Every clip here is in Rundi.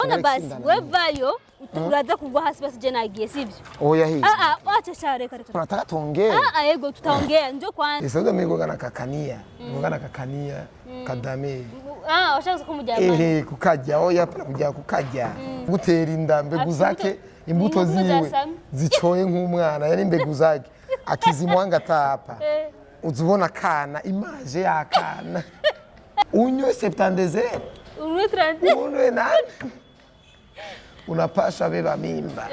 Ona basi wevayo uraza kugwa hasi basi je nagiye sivyo? Oya hii. Ah ah, acha sha reka reka. Tunataka tuongee. Ah ah, ego tutaongea njoo kwanza. Sasa mimi ngoga nakakania. Ngoga nakakania kadame. Ah, washaanza kumujyana. Ehe, kukaja oya pana kuja kukaja. Gutera inda mbegu zake imbuto ziwe zicoye nk'umwana yani mbegu zake akizimwanga atapa. Uzubona kana image yakana. Unywe 70 Unywe 30. Unywe nani? Unapaswa beba mimba.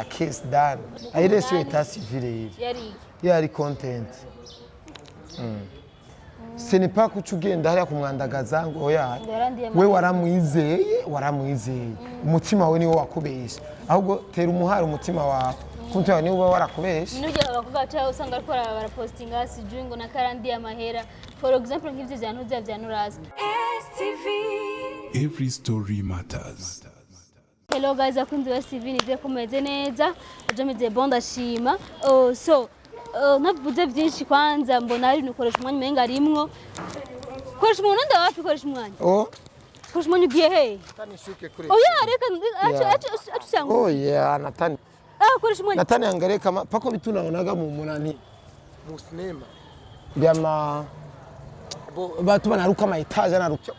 A case done. Aile sio état civil hivi. Yari. Yari content. Ce n'est pas kuca ugenda hariya kumwandagaza ngo oya. We waramwizeye, waramwizeye. Umutima wawe niwo wakubesha. Ahubwo tera umuhari umutima wawe. Umutima wawe niwo uba warakubesha. Nujya abakobwa baca usanga ariko barapostinga sijui ngo nakarandiye amahera. For example nk'ivyo vya ntuza vya Nurazi. STV. Every story matters. Hello guys, akunzi ba CV nizeye ko mumeze neza. Ejo meze bon ndashima. Oh, so ntavuze byinshi kwanza mbona ari nikoresha umwanya umenga arimwo. Koresha umwanya nda wapi koresha umwanya? Oh. Koresha umwanya ugiye he? Nishuke kure. Oya reka acha acha acha usanga. Oh yeah, Natani. Ah, koresha umwanya. Natani angalie kama pako vitu naonaga mu munani mu sinema byama batu banaruka ama etage anaruka.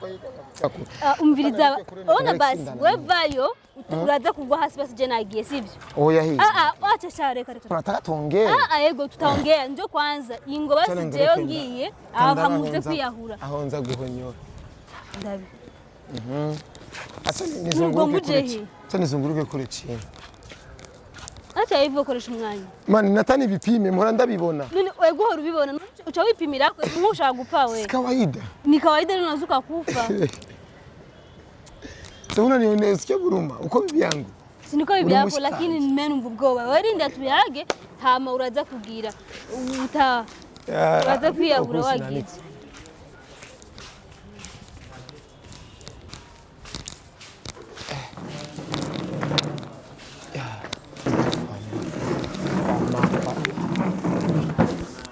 Ah, umviriza ona basi wevayo uraza kugwa hasi basi je nagiye sivyo? Oya hii. Ah ah, acha sha reka reka. Tunataka tuongee. Ah ah, ego tutaongea njoo kwanza ingo basi jewe ngiye aho hamuze kwiyahura. Aho nza guhonyora. Ndabi. Asa nizunguruke kure. Asa nizunguruke kure chini. Acha hivyo koresha umwanya. Mani Natani bipime mpora ndabibona. None wego uhora ubibona uca wipimira nkushaka gupfa we. Si kawaida. Ni kawaida none unazuka kufa. Sasa unaniona sikia buruma uko bibi yangu. Si niko bibi yako lakini nimenumva ubwoba. Warinda tuyage hama uraza kugira uta uraza kwiyahura wagize.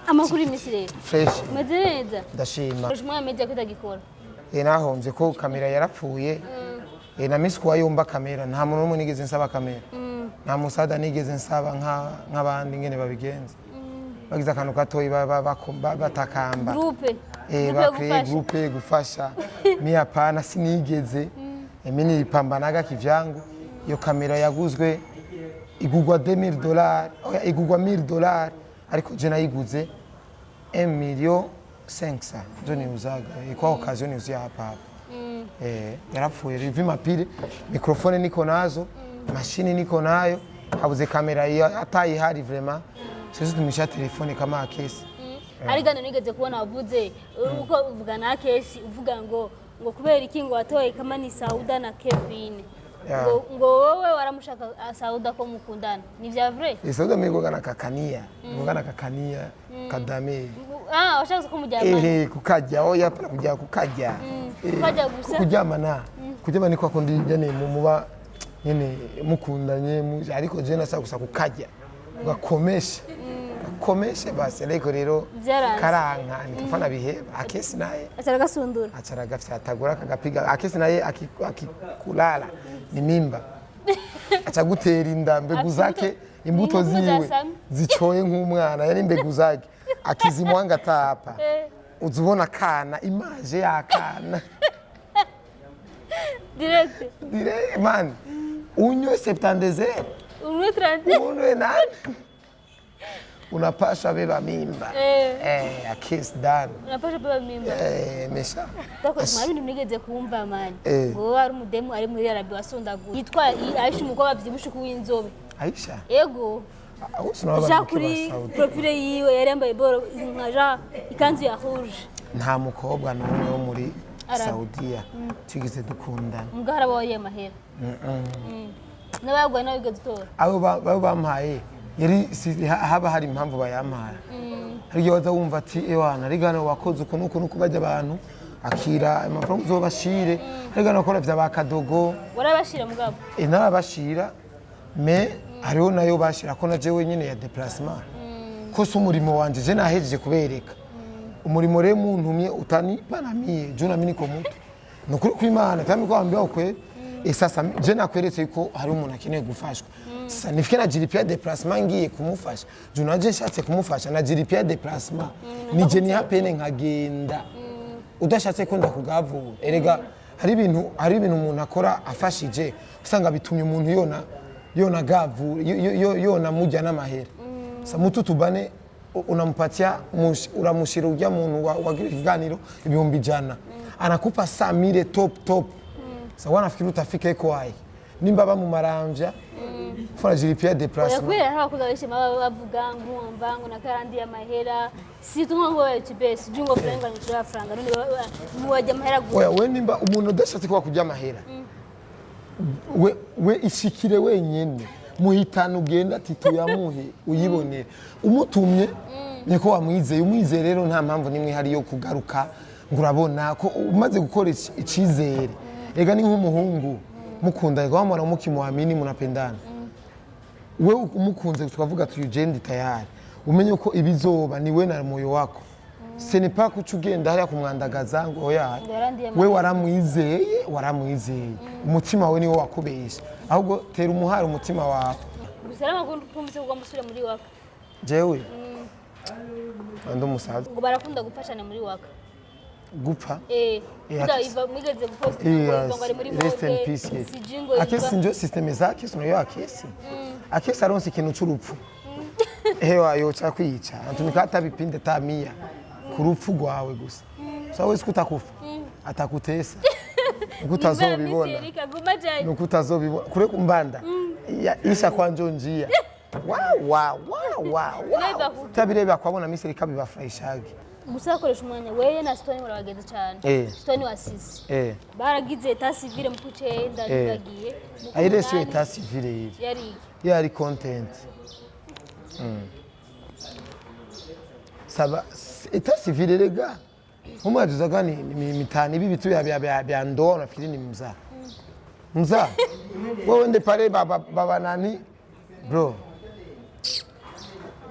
Amakuru y'imisi rero. Fresh. Umeze neza? Ndashima. Koresha umwanya media ko utagikora. Nahombye ko kamera yarapfuye. Na misi kuwa yumba kamera nta muntu n'umwe nigeze nsaba kamera. Nta musada nigeze nsaba nk'abandi ngene babigenza. Bagize akantu gatoyi batakamba. Groupe. Bakreye groupe gufasha. Mi hapana sinigeze. Mimi nilipambanaga kivyangu. Iyo kamera yaguzwe igugwa $2000, oya igugwa $1000 ariko je nayiguze 1,5 million ndio niuzaga kwa occasion niuzia hapa hapa. Yarapfuye rivi mapili mikrofone niko nazo, mashini niko nayo, habuze kamera iyo atayihari vraiment. Sisi tumisha telefone kama kesi. Arigana nigeze kubona wavuze uko uvuga na kesi uvuga ngo ngo kubera iki ngo watoye kama ni Sauda na Kevin. Ngo ngo wowe waramushaka Sauda ko mukundana. Ni vya vrai? Sauda mimi ngoga nakakania. Ngoga nakakania kadame. Ah, washaanza kumujyana. Ehe, kukaja oya pana kuja kukaja. Kukaja gusa. Kuryamana. Kuryamana ni kwa kundi yani muba nyene mukundanye ariko je nashaka gusa kukaja. Ugakomesha. Gakomeshe basi ariko rero karanka nikafana biheba. Akesi naye acara gasundura. Acara gafyatagura akagapiga. Akesi naye akikulala ni mimba. Aca gutera inda mbegu zake imbuto ziwe zicoye nk'umwana yani mbegu zake akizimwanga atapa. Uzubona kana image yakana. Direct. Direct man. Unywe 70. Unywe 30. Unywe nani? Unapaswa beba mimba. A case done. Unapaswa beba mimba. Mesha. Dako mwari nigeze kumva mani. Ngo ari umudemu ari muri Arabi wasondaguye. Yitwa Aisha umukobwa avyibushe kuwinzobe. Aisha? Ego. Ja kuri profile yiwe yari yambaye boro nka ikanzu ya rouge. Nta mukobwa n'umwe wo muri Saudiya tugeze dukundana. Mugahara baye mahera. N'abagwa nawe bigeze utora. Abo bampaye yari haba hari impamvu bayampaye. Hari igihe waza wumva ati ewana rigano wakoze uku nuku nuku bajya abantu akira amafaranga uzobashire. Rigano wakora vya bakadogo. Warabashira mugabo? Narabashira me hariho nayo bashira ko na jewe nyene ya déplacement. Ko si umurimo wanje je nahejeje kubereka. Umurimo rero muntumye utanipa na mie je na mimi niko muto. Nukuri kw'Imana tambi ko ambia ukwe. E sasa je nakweretse yuko hari umuntu akeneye gufashwa. Sasa nifike najilipia déplacement ngiye kumufasha, juu naje nshatse kumufasha najilipia déplacement, nije nihapene nkagenda. Udashatse ko ndakugavura, erega hari ibintu umuntu akora afashije, usanga bitumye umuntu yona gavu yona mujya n'amahera. Sa mutu tubane unampatia uramushira ujya muntu wagira ikiganiro 100,000, anakupa 100,000 top top. Sa wanafikiri utafika eko ai nimba ba mu Maramvya funa jilipia Oya, déplacement. Kubera hari abakobwa benshi baba bavuga ngo urumva ngo nakarandiye amahera, si tumwe ngo youtube sijui ngo franga ngo franga none muwajya amahera gusa. Oya, we nimba umuntu udashatse kuba kurya amahera, we ishikire wenyene, muhitana ugenda ati tuyamuhe uyibonere umutumye niko wamwizeye. Umwizeye rero nta mpamvu nimwe ihari yo kugaruka ngo urabona ko umaze gukora icizere. Ega ni nk'umuhungu mukunda, ega wamara mukimuamini, munapendana, we umukunze tukavuga ati ujendi tayari, umenye ko ibizoba ni we na moyo wako. Ce n'est pas kuca ugenda hariya kumwandagaza ngo oya. Ngo yarandiye We amahera. Waramwizeye, umutima wawe niwo wakubesha, ahubwo tera umuhari umutima wawe. Gusa rero amakuru twumvise ko ugomba usubire muri Waka. Jewe ndi umusaza. Ngo barakunda gufashanya muri Waka. Gupfa? Eh. Eh, kuda Akesi. Iva mwigeze gupost ngo Iva ngo ari muri Rest in mode peace, yes. sijui ngo Akesi Iva njo system za Akesi, unayo Akesi. Akesi aronse ikintu c'urupfu, hewa yoca kwica antumika hata vipindi ta mia ku rupfu rwawe gusa. So wese kutakufa atakutesa nuko utazobibona. Erika guma jayi. Nuko utazobibona kure kumbanda ya isha kwanjo njia wa wa wa wa Unaiva wa tabireba kwabona Miss Erika bibafurahishage. Gusa bakoresha umwanya weye na Stone, murabagenzi cyane. Stone wa Sisi baragize état civil mu kucenda bagiye mu Aire sio kumunani. État civil hivi. Yari iki? Yari content. Saba état civil rega umajuzaga ni mitani ibi bitu bya ndoa, nafikiri ni mzaa mzaa wewe ende pale baba baba nani bro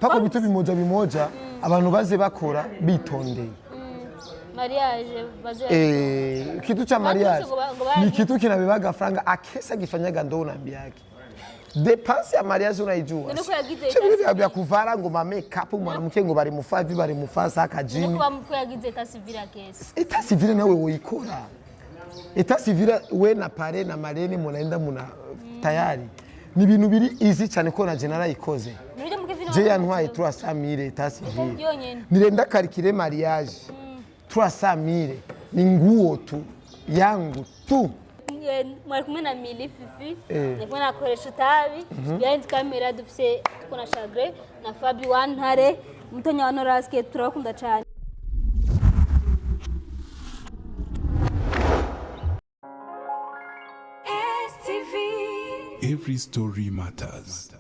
pako bitu bimoja bimoja abantu baze bakora bitondeye. Mariage baze. Eh, kitu cha mariage ngo ni kitu kinabebaga franga. Akesa akifanyaga ndo unaambia yake dépense ya mariage unaijua. None ko yagize Sio vile état vya kuvara ngo ma make up, mwanamke ngo bari mufa hivi, bari mufa saka jini. Nuko ko yagize état civil akesi. État civil nawe woikora état civil, we na parrain na marraine munaenda muna tayari, ni ibintu biri easy cyane ko na je narayikoze. Nuryo mu Kevin. Je yantwaye 300,000 état civil. Yonyene? Nirenda calculer mariage 300,000 ni nguo tu yangu tu. Mwari kumwe na Mili Fifi, ni kumwe na Koresha Itabi behind camera, dufise tuko na Chagre na Fabi Wantare Mutonya wa Noraske. Turabakunda cyane. STV. Every story matters.